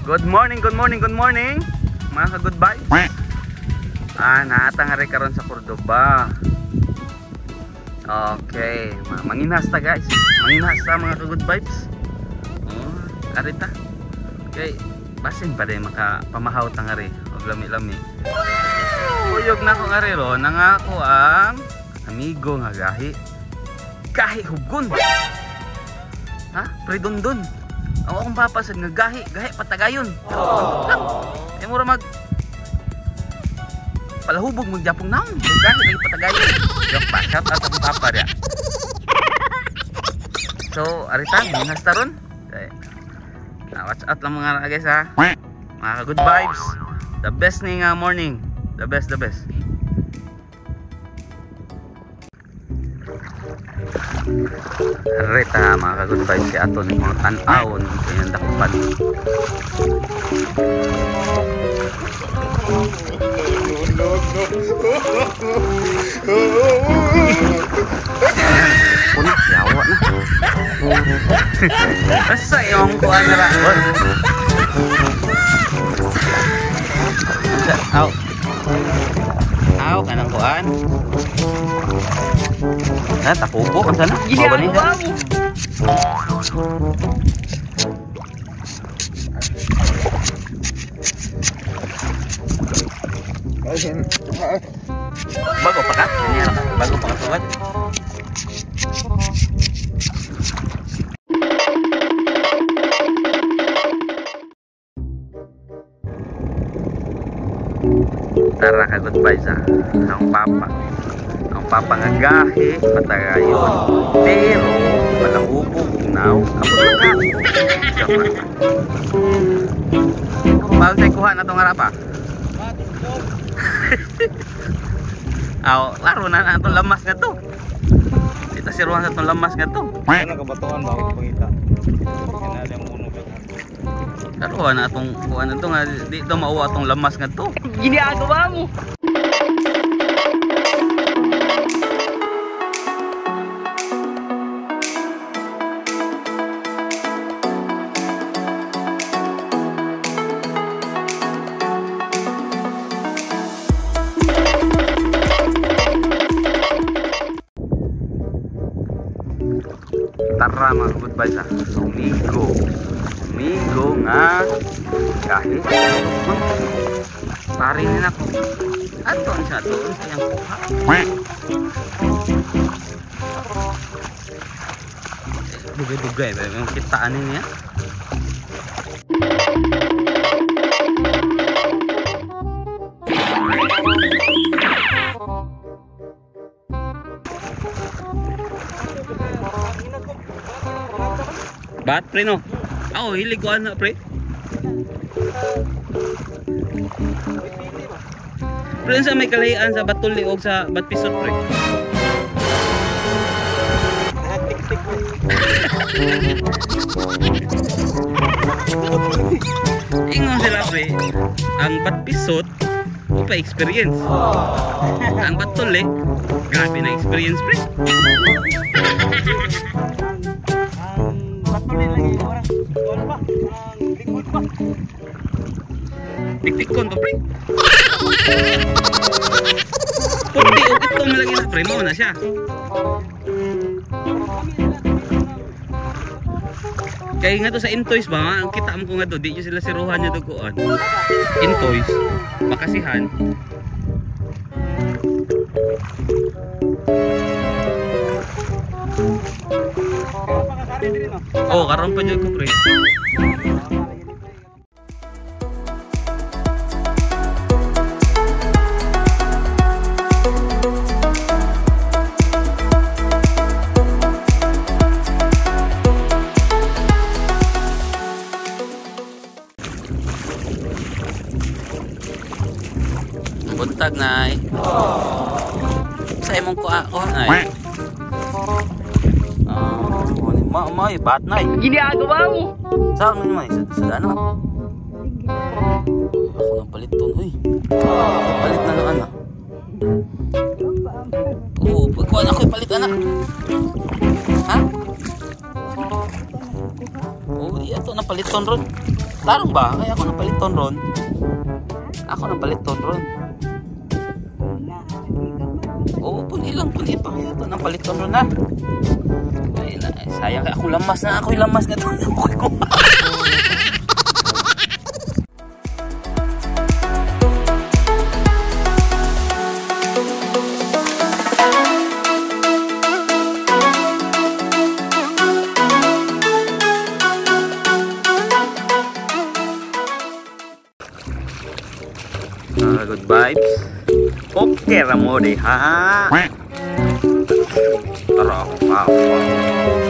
Good morning, good morning, good morning mga ka-good vibes. Naata nga rin karon sa Cordoba. Okay, manginhas ta guys. Manginhas ta mga ka-good vibes. Oh, arita. Okay, basin pa rin makapamahaw ta nga rin og lami-lami. Uyog na ko nga rin ro, nangako ang amigo nga gahi. Gahi hugon. Ha? Predundon. Ang akong papa sad nga gahi, gahi patagayon. Pero eh mura mag palahubog magjapong naon. Gahi lagi patagayon. Joke pa, shout out akong papa dia. So, arita, minhas ta ron. Okay. Watch out lang mga guys ha. Mga good vibes. The best ni nga morning. The best, the best. Reta mga ka-good vibes si ato ni mga tan-awon kayang dakupan. Puno, yawa na. Basta yung kuha na ra. Aw. Aw, kanang kuan. Ha, takubo kan sana. Mao ba ni? Bago pa ka? Bago pa ka sugad? Tara ka good vibes ha. Ang papa. Ang papa nga gahi patagayon. Pero palahubog now. Abot na ka. Paano tayo kuha na itong harapa? Aw, laro na na itong lamas nga to. Ito siruhan sa itong lamas nga to. Ano kabatuan ba ako pangita? Laro na itong kuha na ito nga. Dito mauwa itong lamas nga to. Ginagawa mo! Tara mga good vibes ha. Umigo. Umigo nga kahit pari na ako. Aton siya doon sa iyang kuha. Dugay-dugay ba yung kitaan niya? Bat pre no? Ako hilig ko ano pre. Pre sa may kalahian sa Batuli og sa Batpisot pre. Ingon sila pre, ang Batpisot o pa experience. Ang Batuli, grabe na experience pre. Tiktikon pa pre. Puti o itom lagi na pre, mo na siya. Kaya nga to sa Intoys ba, ang kita mo ko nga to, di nyo sila siruhan nyo duguan. Intoys, makasihan. Oh, karon pa dyan ko pre. Buntag nay. Sa imong kuha nay. Ma bat nay. Ginagawa mo. Sa ano man sa ano? Ako nang palit ton, uy. Palit na lang anak. Oo, pagkuha na ako palit anak. Ha? Oh, iya to na palit ton ron. Tarong ba? Kaya ako nang paliton ron. Ako nang paliton ron. Oo, puni lang, puni pa kaya ito nang paliton ron na. Ay, na, sayang kaya akong lamas na, ako'y lamas na ito. Ako'y kuha. Good vibes. Okay ra mo di ha. Tara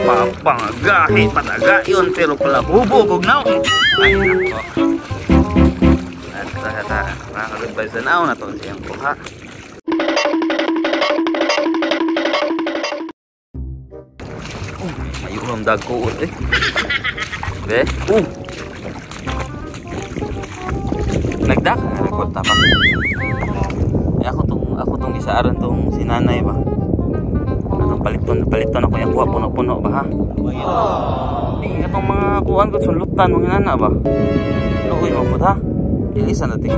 pa pangagahi patagayon pero pala hubog og naon. Ay nako. At mga good vibes na naon na to siyang kuha. Oh, mayuram dagko eh. Be, Nagdak, record ta pa. Eh, ako tong isaaran tong si nanay ba. Atong paliton ako yang kuha puno-puno ba ha. Eh, atong mga kuan ko sulutan mga nana ba. Luoy mo pud ha. Ilisa na ting.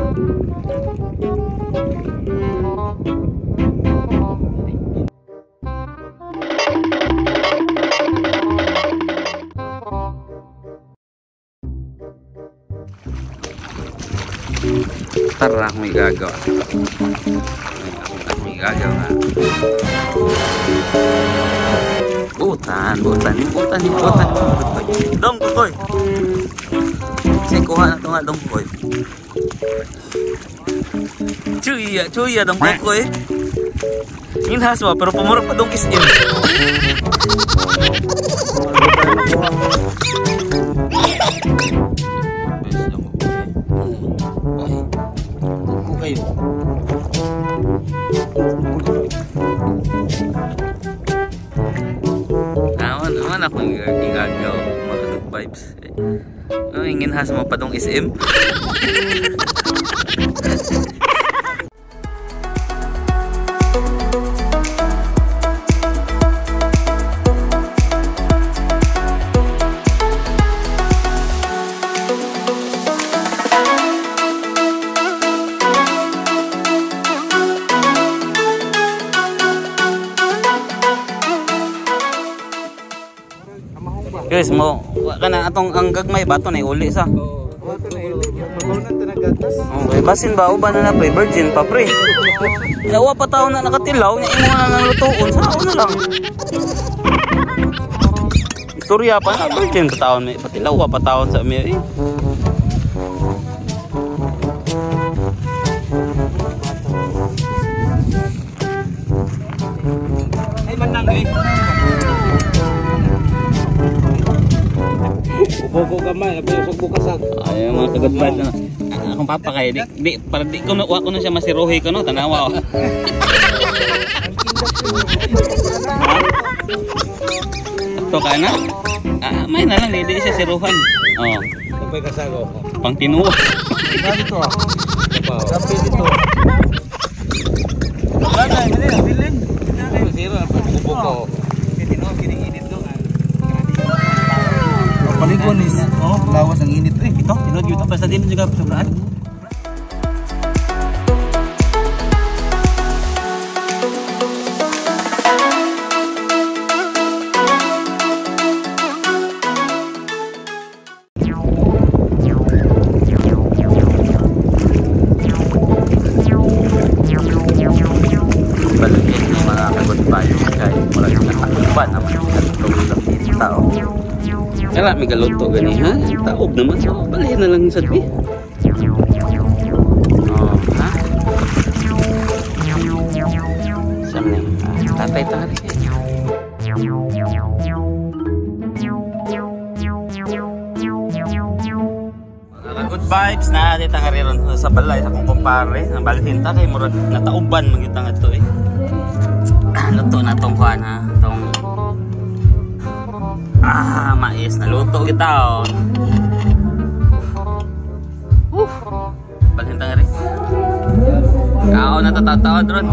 Tara akong igagawa. Akong igagawa. Butan. Dong kukoy. Kasi kuha na ito nga dong kukoy. Chuya dong kukoy. Inhas ba pero pumurok pa dong isim. Kayo. Awan akong igagaw mga good vibes. Ano inginhas mo pa dong SM? Guys, mo kana atong ang gagmay bato na uli sa. Oo. Okay, basin ba uban na pre, virgin pa pre. Yawa pa taon na nakatilaw, nya imo na nang lutuon sa una lang. Istorya pa na virgin pa taon may patilaw pa taon sa mi. Eh. Ay manang eh. Ubo gamay, labi sa bukasag. Ay mga good vibes na. Akong papa kay di para di ko wa ko na siya masirohi ko no tanawa. Ato ka na? Ah, may na lang di siya siruhan. Oh. Kapay kasago. Pang tinuwa. Dito ah. Kape dito. Wala na, bilin. Sira ubo ko. Tinuwa kining init do. Paligon is oh, lawas ang init eh. Ito, tinuod gyud basta din juga sobraan. Balagin ng mga good vibes kay murag natakpan naman katong tao. Kaya may galuto gani ha? Taob naman so balhin na lang sad bi. Oh, ha? Sam ni. Tatay tari. Mga good vibes na dito nga ron sa balay sa akong kumpare. Ang balhin ta kay murag natauban man gyud ta ngadto eh. Luto na tong kuan ha. Tong mais na luto kita oh. Balhin ta nga rin. Kao na tatataod ron.